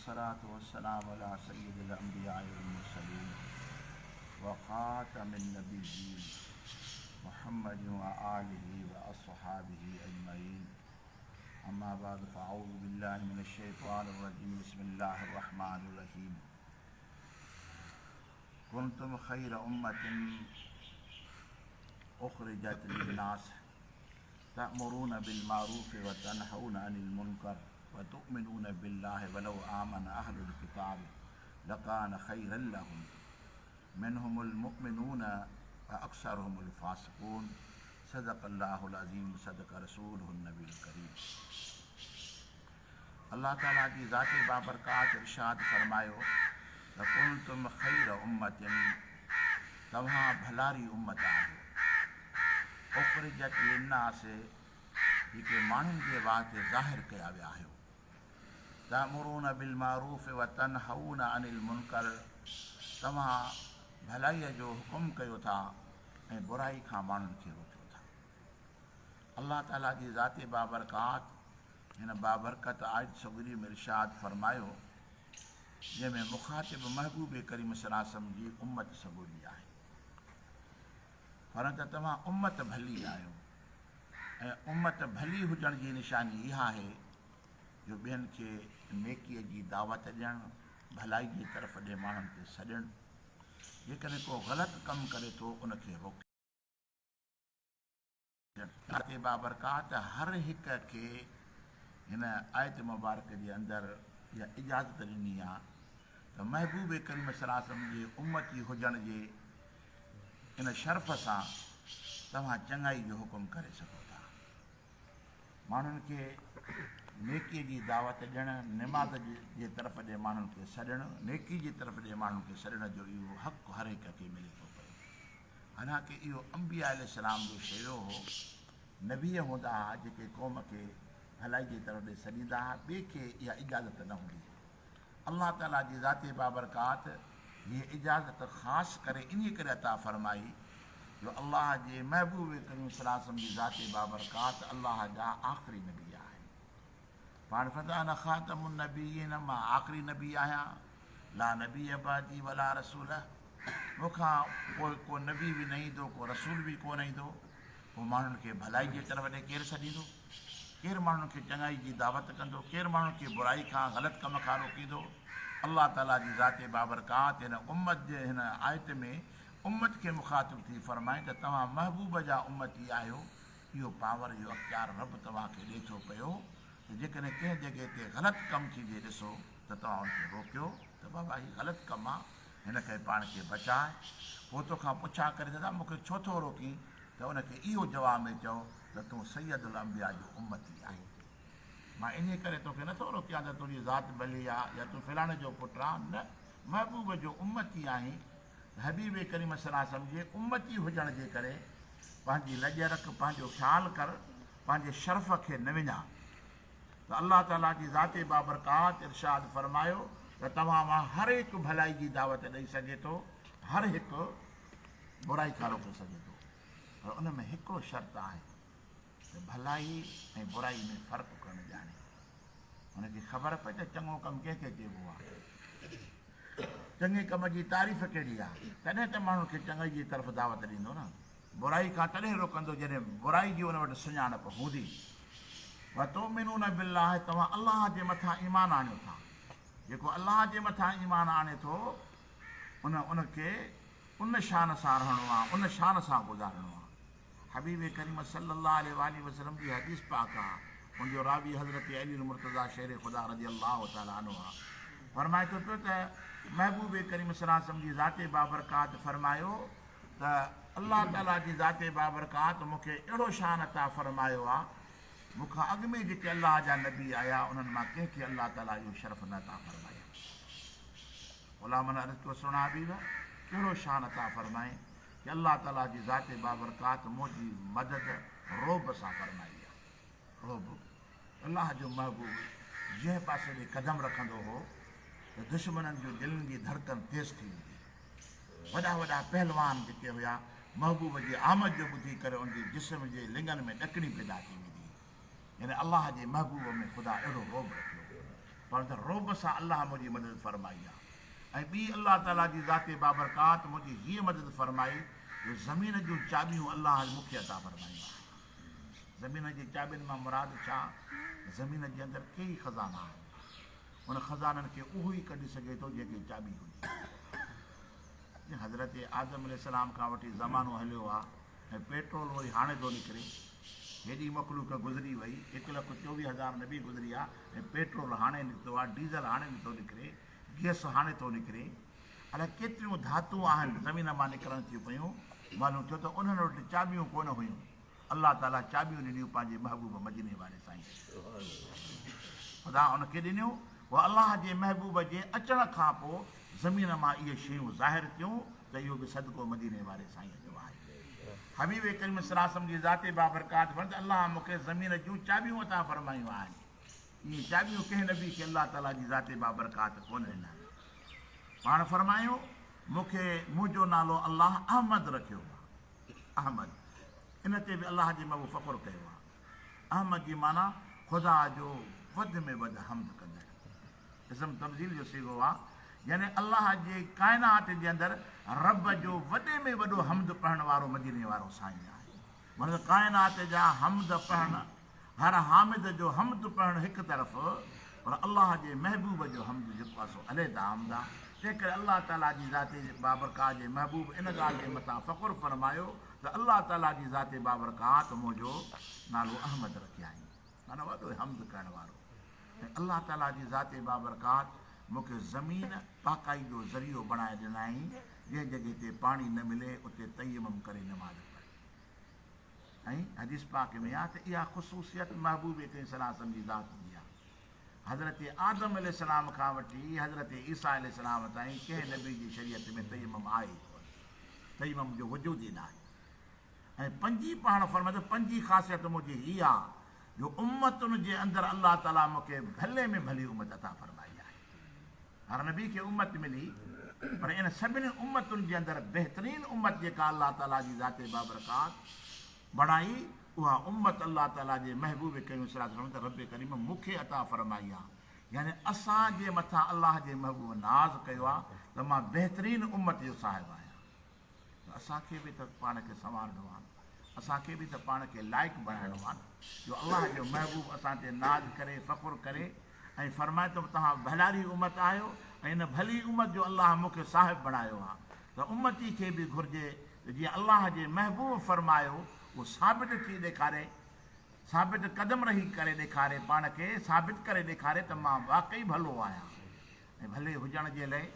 والصلاة والسلام علي سيد الانبياء والمرسلين وخاتم النبيين محمد وآله واصحابه اجمعين اما بعد فاعوذ بالله من الشيطان الرجيم بسم الله الرحمن الرحيم كنتم خير امة اخرجت للناس تأمرون بالمعروف وتنهون عن المنكر وتؤمنون بالله ولو آمن أهل الكتاب لڪان خيرا لهم منهم المؤمنون وأڪثرهم الفاسقون صدق الله العظيم صدق رسوله النبي الڪريم الله تعالي جي ذات بابرڪات ارشاد فرمايو ته ڪنتم خير امة توهان ڀلاري امت آهيو اخرجت للناس جيڪي ماڻهن جي واسطي ظاهر ڪيا ويا آهيو. تأمرون بالمعروف وتنهون عن المنڪر توهان ڀلائيء جو حڪم ڪيو ٿا ۽ برائي کان ماڻهن کي روڪيو ٿا. الله تعاليٰ جي ذات بابرڪات هن بابرڪت آيت سڳوري ۾ ارشاد فرمايو جنهن ۾ مخاطب محبوب ڪريم صلي الله عليه وسلم جي امت سڳوري آهي. فرمايو ته توهان امت ڀلي آهيو ۽ امت ڀلي هجڻ جي نشاني اها آهي جو ٻين کي نيڪيء جي دعوت ڏيڻ، ڀلائي جي طرف ڏي ماڻهن کي سڏڻ، جيڪڏهن ڪو غلط ڪم ڪري ٿو ان کي روڪڻ. آيت بابرڪات هر هڪ کي هن آيت مبارڪ جي اندر اها اجازت ڏني آهي ته محبوب ڪريم صلي الله عليه وسلم جي امتي هجڻ جي ان شرف سان توهان چڱائي جو حڪم ڪري سگهو ٿا. ماڻهن کي نيڪي جي دعوت ڏيڻ، نماز جي طرف ڏي ماڻهن کي سڏڻ، نيڪي جي طرف ڏي ماڻهن کي سڏڻ جو اهو حق هر هڪ کي ملي ٿو پيو. حالانڪه اهو انبياء عليه السلام جو شيوو هو، نبي هوندا ها جيڪي قوم کي ڀلائي جي طرف ڏي سڏيندا ها، ٻئي کي اها اجازت نه هوندي هئي. الله تعاليٰ جي ذات بابرڪات هيء اجازت خاص ڪري انهيء ڪري عطا فرمائي جو الله جي محبوب ڪريم صلي الله عليه وسلم جي ذات بابرڪات الله جا آخري نبي آهن. پاڻ فرمائن ٿا انا خاتم النبيين مان آخري نبي آهيان، لا نبي بعدي ولا رسول مون کان پوء ڪو نبي به نه ايندو ڪو رسول به ڪونه ايندو. پوء ماڻهن کي ڀلائي جي طرف ڏي ڪير سڏيندو؟ ڪير ماڻهن کي چڱائي جي دعوت ڪندو؟ ڪير ماڻهن کي برائي کان، غلط ڪم کان روڪيندو؟ الله تعاليٰ جي ذات بابرڪات هن امت جي هن آيت ۾ امت کي مخاطب ٿي فرمائي ته توهان محبوب جا امتي آهيو، اهو پاور، اهو اختيار رب توهان کي ڏئي ٿو پيو ته جيڪڏهن ڪنهن جڳهه تي غلط ڪم ٿيندي ڏسو ته توهان ان کي روڪيو ته بابا هي غلط ڪم آ، هن کان پاڻ کي بچاء. هو توکان پڇا ڪري ته مون کي ڇو ٿو روڪين؟ ته ان کي اهو جواب ۾ چئو ته تون سيد الانبياء جو امتي آهين. مان انهيء ڪري توکي نٿو روڪيان ته تنهنجي ذات ڀلي آ يا تون فلاڻي جو پٽ آن، نه، محبوب جو امتي آهين ته حبيب ڪريم صلي الله عليه وسلم جي امتي هجڻ جي ڪري پنهنجي لڄ رک، پنهنجو خيال ڪر، پنهنجي شرف کي نه وڃاء. ته الله تعاليٰ جي ذات بابرڪات ارشاد فرمايو ته توهان مان هر هڪ ڀلائي جي دعوت ڏئي سگهي ٿو، هر هڪ برائي کان روڪي سگهي ٿو، پر ان ۾ هڪڙو شرط آهي ته ڀلائي ۽ برائي ۾ فرق ڪرڻ ڄاڻي. هن کي خبر پئي ته چڱو ڪم ڪنهن کي چئبو آهي، چڱي ڪم جي تعريف ڪهڙي آهي، تڏهن ته ماڻهن کي چڱائي جي طرف دعوت ڏيندو نه. برائي کان تڏهن روڪندو جڏهن برائي جي ان وٽ سڃاڻپ هوندي. وتؤمنون بالله توهان الله جي مٿان ايمان آڻيو ٿا. جيڪو الله جي مٿان ايمان آڻي ٿو ان ان کي ان شان سان رهڻو آ، ان شان سان گذارڻو آ. حبيب ڪريم صلي الله عليه واٰله وسلم جي حديث پاڪ آ، ان جو راوي حضرت علي المرتضيٰ شير خدا رضي الله تعالٰي عنه آ، فرمائي ٿو پيو ته محبوب ڪريم صلي الله عليه وسلم جي ذات بابرڪات فرمايو ته الله تعاليٰ جي ذات بابرڪات مون کي اهڙو شان عطا فرمايو آ، مون کان اڳ ۾ جيڪي الله جا نبي آيا انهن مان ڪنهن کي الله تعاليٰ اهو شرف نه عطا فرمايو. غلامن عرض ڪيو سهڻا حبيب! ڪهڙو شان عطا فرمائين ڪي الله تعاليٰ جي ذات بابرڪات منهنجي مدد رعب سان فرمائي آ. رعب، الله جو محبوب جنهن پاسي ڏي قدم رکندو هو ته دشمنن جون دلين جي ڌڙڪن تيز ٿي ويندي هئي. وڏا وڏا پهلوان جيڪي هيا، محبوب جي آمد جو ٻڌي ڪري ان جي جسم جي لڱن ۾ ڏڪڻي پيدا ٿي ويندي هئي. يعني الله جي محبوب ۾ خدا اهڙو رعب رکيو هو. پر ته رعب سان الله منهنجي مدد فرمائي آ ۽ ٻي الله تعاليٰ جي ذات بابرڪات منهنجي هيء مدد فرمائي جو زمين جون چاٻيون الله مون کي عطا فرمايون آهن. زمين جي چاٻين مان مراد ڇا؟ زمين جي اندر ڪيئي خزانا آهن. ان خزانن کي اهو ئي ڪڍي سگهي ٿو جنهن کي چاٻي هجي. جيئن حضرت آدم عليه السلام کان وٺي زمانو هليو آ ۽ پيٽرول وري هاڻي ٿو نڪري. هيڏي مخلوق گذري وئي، هڪ لک 24 هزار نبي گذريا ۽ پيٽرول هاڻي نڪتو آ، ڊيزل هاڻي نٿو نڪري، گئس هاڻي ٿو نڪري. الائي ڪيتريون ڌاتون آهن زمين مان نڪرن ٿيون پيون. معلوم ٿيو ته انهن وٽ چاٻيون ڪونه هيون. الله تعاليٰ چاٻيون ڏنيون پنهنجي محبوب مديني واري سائين کي. خدا ان کي ڏنيون. پوء الله جي محبوب جي اچڻ کان پوء زمين مان اهي شيون ظاهر ٿيون ته اهو به صدقو مديني واري سائين جو آهي. حبيب ڪريم صلي الله عليه وسلم جي ذات بابرڪات فرمائي ته الله مون کي زمين جون چاٻيون عطا فرمايون آهن. اهي چاٻيون ڪنهن نبي کي الله تعاليٰ جي ذات بابرڪات ڪونه ڏنا آهن. پاڻ فرمايو، مون کي منهنجو نالو الله احمد رکيو آهي. احمد، ان تي به الله جي محبوب فخر ڪيو آهي. احمد جي معنيٰ خدا جو وڌ ۾ وڌ حمد ڪندڙ. اسم تفضيل جو صيغو آهي، يعني الله جي ڪائنات جي اندر رب جو وڏي ۾ وڏو حمد پڙهڻ وارو مديني وارو سائين آهي. مطلب ڪائنات جا حمد پڙهڻ، هر حامد جو حمد پڙهڻ هڪ طرف، پر الله جي محبوب جو حمد جيڪو آهي سو عليحده حمد آهي. تنهنڪري الله تعاليٰ جي ذات بابرڪات جي محبوب ان ڳالهه جي مٿان فخر فرمايو ته الله تعاليٰ جي ذات بابرڪات منهنجو نالو احمد رکيائين، معنيٰ وڏو حمد ڪرڻ وارو، ۽ الله تعاليٰ جي ذات بابرڪات مون کي زمين پاڪائي جو ذريعو بڻائي ڏنائين، جنهن جڳهه تي پاڻي نه ملي اتي تيمم ڪري نماز پڙهي. ۽ حديث پاڪ ۾ آهي ته اها خصوصيت محبوب ڪريم صلي الله عليه وسلم جي ذات جي آهي. حضرت آدم عليه السلام کان وٺي حضرت عيسيٰ عليه السلام تائين ڪنهن نبي جي شريعت ۾ تيمم آهي ئي ڪونه. تيمم جو وجود ئي ناهي. ۽ پنجين پاڻ فرمائي ٿو پنجين خاصيت منهنجي هي آهي جو امتن جي اندر الله تعاليٰ مون کي ڀلي ۾ ڀلي امت عطا فرمائي آهي. هر نبي کي امت ملي پر ان سڀني امتن جي اندر بهترين امت جيڪا الله تعاليٰ جي ذات بابرڪات بڻائي اها امت الله تعاليٰ جي محبوب ڪريم صلي الله عليه وسلم ته رب ڪريم مون کي عطا فرمائي آهي يعني اسان جي مٿان الله جي محبوب ناز ڪيو آهي ته مان بهترين امت جو صاحب آهيان. ته اسان کي به ته پاڻ کي سنوارڻو آهي نه، اسان کي به ته پاڻ کي لائق بڻائڻو آهي نه، جو الله جو محبوب اسان تي ناز ڪري، فخر ڪري ۽ فرمائي ته توهان ڀلاري امت آهيو ۽ ان ڀلي امت جو الله مون کي صاحب بڻايو آهي ته امتي کي به گهرجي ته جيئن الله جي محبوب فرمايو اهو ثابت ٿي ڏيکاري، ثابت قدم رهي ڪري ڏيکاري، پاڻ کي ثابت ڪري ڏيکاري ته مان واقعي ڀلو آهيان. ۽ ڀلي هجڻ جي لئه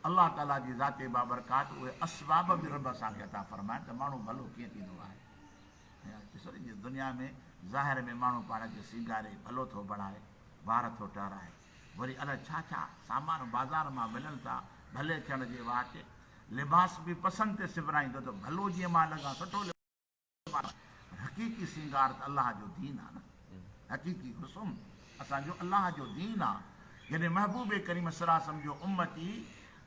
الله تعاليٰ جي ذات بابرڪات اهي اسباب به رب اسان کي عطا فرمائن ته ماڻهو ڀلو ڪيئن ٿيندو آهي. ڏسو نه جيئن دنيا ۾ ظاهر ۾ ماڻهو پاڻ کي سينگاري ڀلو ٿو بڻائي، وار ٿو ٽهرائي، وري الائي ڇا ڇا سامان بازار مان ملن ٿا ڀلي ٿيڻ جي واچ، لباس به پسند تي سبرائيندو ته ڀلو جيئن مان لڳان سٺو پر حقيقي سينگار ته الله جو دين آ نه، حقيقي حسن اسان جو الله جو دين آ، جڏهن محبوب ڪريم صلي الله عليه وسلم جو امتي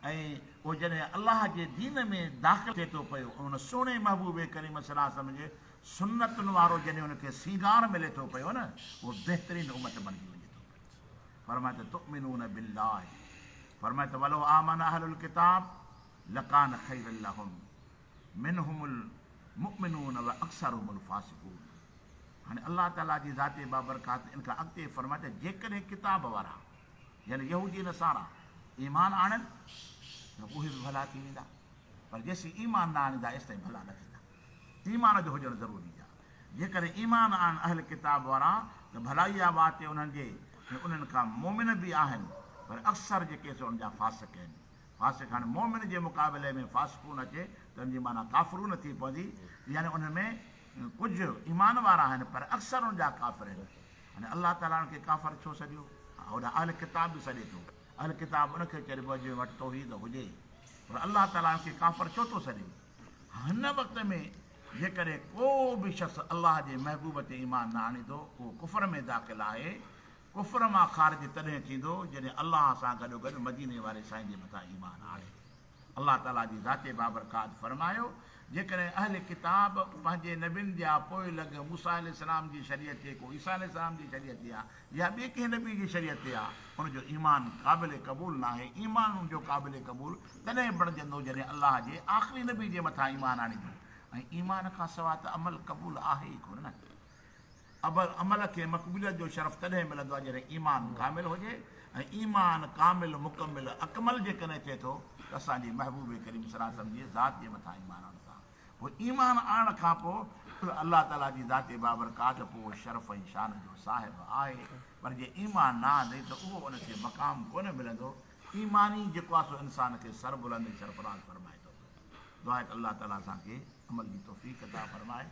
۽ اهو جڏهن الله جي دين ۾ داخل ٿئي ٿو پيو ۽ ان سهڻي محبوب ڪريم صلي الله عليه وسلم جي سنتن وارو جڏهن ان کي سينگار ملي ٿو پيو نه اهو بهترين امت بڻجي وڃي ٿو پيو. فرمائي ته تؤمنون بالله فرمائي ته ولو آمن اهل الڪتاب لڪان خيرا لهم منهم المؤمنون واڪثرهم الفاسقون هاڻي الله تعاليٰ جي ذات بابرڪات ان کان اڳتي فرمائي ته جيڪڏهن ڪتاب وارا يعني يهودي نصارا ايمان آڻن ته اهي به ڀلا ٿي ويندا پر جيسين ايمان نه آڻيندا ايستائين ڀلا نه ٿيندا. ايمان جو هجڻ ضروري آهي. جيڪڏهن ايمان آڻن اهل ڪتاب وارا ته ڀلائي آهي وات انهن جي ۽ انهن کان مؤمن به آهن پر اڪثر جيڪي سو انهن جا فاسق آهن. فاسق هاڻي مؤمن جي مقابلي ۾ فاسقون اچي ته ان جي معنيٰ ڪافرون ٿي پوندي يعني انهن ۾ ڪجهه ايمان وارا آهن پر اڪثر ان جا ڪافر آهن. هاڻي الله تعاليٰ انهن کي ڪافر ڇو سڏيو؟ هوڏانهن اهل ڪتاب به سڏي ٿو. اهل ڪتاب ان کي چئبو آهي جنهن وٽ توحيد هجي پر الله تعاليٰ ان کي ڪافر ڇو ٿو سڏي؟ هن وقت ۾ جيڪڏهن ڪو به شخص الله جي محبوب تي ايمان نه آڻيندو اهو ڪفر ۾ داخل آهي. ڪفر مان خارج تڏهن ٿيندو جڏهن الله سان گڏوگڏ مديني واري سائين جي مٿان ايمان آڻي. الله تعاليٰ جي ذات بابرڪات فرمايو جيڪڏهن اهل ڪتاب پنهنجي نبين جا پوئلڳ موسيٰ عليه السلام جي شريعت تي ڪو عيسيٰ عليه السلام جي شريعت تي آ يا ٻئي ڪنهن نبي جي شريعت تي آ ان جو ايمان قابل قبول ناهي. ايمان ان جو قابل قبول تڏهن بڻجندو جڏهن الله جي آخري نبي جي مٿان ايمان آڻيندو ۽ ايمان کان سواء ته عمل قبول آهي ئي ڪونه نه. عمل کي مقبوليت جو شرف تڏهن ملندو آهي جڏهن ايمان ڪامل هجي ۽ ايمان ڪامل مڪمل اڪمل جيڪڏهن ٿئي ٿو ته اسان جي محبوب ڪريم صلي الله عليه وسلم جي ذات جي مٿان ايمان آڻڻ سان پوء ايمان آڻڻ کان پوء الله تعالي جي ذات بابرڪات پوء شرف ۽ شان جو صاحب آهي پر جي ايمان نه آندئي ته اهو ان کي مقام ڪونه ملندو ايمان ئي جيڪو آهي سو انسان کي سربلند ۽ سرفراز فرمائي ٿو. دعا آهي ته الله تعالي اسان کي عمل جي توفيق عطا فرمائي.